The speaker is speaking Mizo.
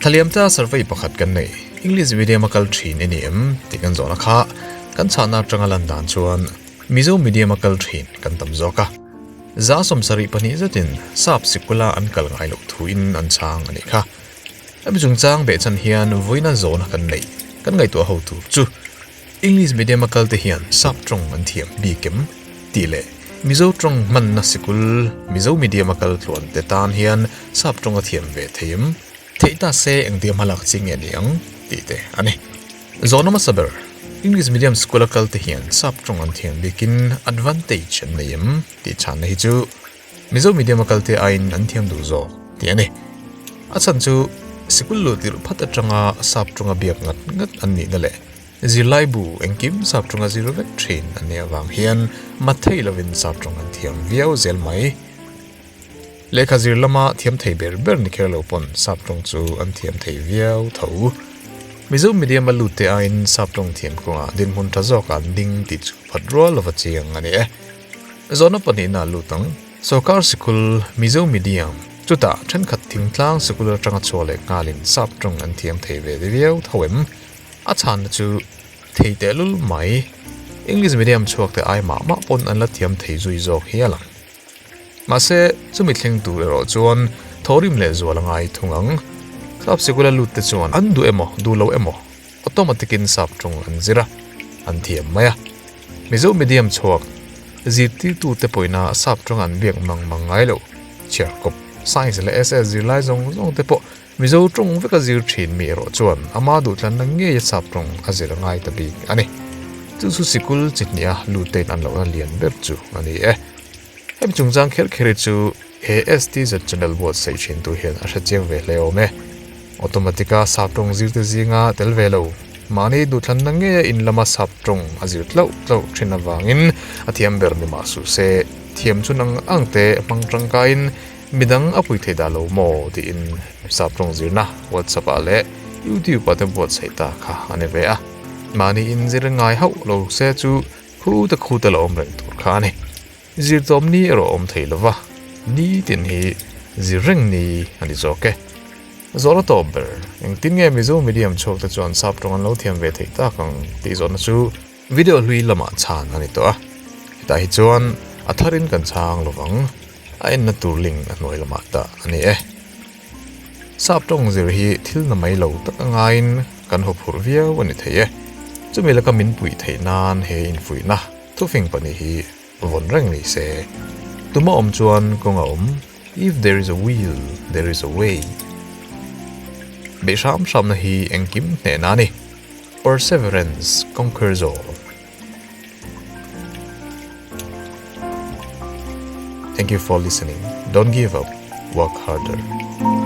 Thlaliamta survey pakhat kan nei. English medium a kal thin i ni em tih kan zawhna kha kan chhahna atanga lan dan chuan Mizo medium a kal thin kan tam zawk a. 72% zetin sap sikula an kal ngai loh thuin an chhang a nih kha. Hemi chungchang behchhan hian vawiina zawhna kan neih kan ngaihtuah ho tur chu English medium a kal te hian sap tawng an thiam bik em? tih leh Mizo tawng hmanna sikul Mizo medium a kal tluan te tan hian sap tawng a thiam ve thei em? Theih ta se engtia hmalak chi nge ni ang? tih te a ni. Zawhna hmasa ber, English medium school a kal te hian sap tawng an thiam bikin advantage an nei em? tih chhanna hi chu Mizo medium a kal te aiin an thiam duh zawk tih a ni. A chhan chu sikul luh tirh phat atanga sap tawnga biak ngat ngat an nihna leh zirlai bu engkim sap tawnga zir vek thin an nih avang hian mat thei lovin sap tawng an thiam viau zel mai. Lehkha zir lama thiam thei ber ber ni kher lo pawn sap tawng chu an thiam thei viau tho. Mizo medium a lut te aiin sap tawng thiam kawngah dinhmun tha zawk an ding tih chu phat rual lova chiang a ni e. Zawhna pahnihna a lut ang. Sawrkar sikul, Mizo medium, chutah thenkhat thingtlang sikul atanga chhuah leh nghalin sap tawng an thiam thei ve viau tho em? A chhanna chu thei tehlul mai. English medium chhuak te ai mah mah pawn an la thiam thei zui zawk hial ang. Mahse, chumi thleng tur erawh chuan thawhrim leh zual a ngai thung ang. Sap sikula lut te chuan an duh emaw duh lo emaw automatic in sap tawng an zir a, an thiam mai a. Mizo medium chhuak zirtirtute pawhina sap tawng an biak mang mang ngai lo. Chhiarkawp, Science leh SS zirlai zawng zawng te pawh Mizo tawng veka zir thin mi erawh chuan ama duhtlanna ngeia sap tawng a zir a ngai ta bik a ni. Chu chu sikul chi hniha lutein an lohna lian ber chu a ni e. Hemi chungchang kher kher hi chu he STZ channel buatsaih thintu hian a hrechiang ve hle awm e. Automatic-a sap tawng zirte zinga tel ve lo, mahni duhthlanna ngeia in lama sap tawng a zir tlauh tlauh thin avangin a thiam ber ni mah suh se, thiam chhun ang ang te hmang tangkaiin midang a pui thei dah lo maw tiin sap tawng zirna WhatsApp-ah leh YouTube-ah te buatsaih ta kha a ni ve a. Mahni inzir ngai hauh lo se chu Khu te khu te la awm reng tur kha a ni. Zirtawm ni erawh awm thei lova, nitin hi zir reng ni a ni zawk e. Zawhna tawp ber, engtin nge Mizo medium chhuak te chuan sap tawng an lo thiam ve theih tak ang tih zawhna chu video hlui lamah chhan a ni tawh a. Hetah hi chuan a tharin kan chhang lovang, a enna tur link a hnuai lamah dah a ni e. Sap tawng zir hi thil na mai lo tak a ngaiin kan haw phurh viau a ni thei e. Chumi laka min puih theih nan he infuihna thufing pahnih hi vawn reng ni se. Tuma awm chuan kawng a awm, If there is a will, there is a way. Beih hram hramna hi engkim hnehna a ni, Perseverance conquers all. Thank you for listening. Don't give up. Work harder.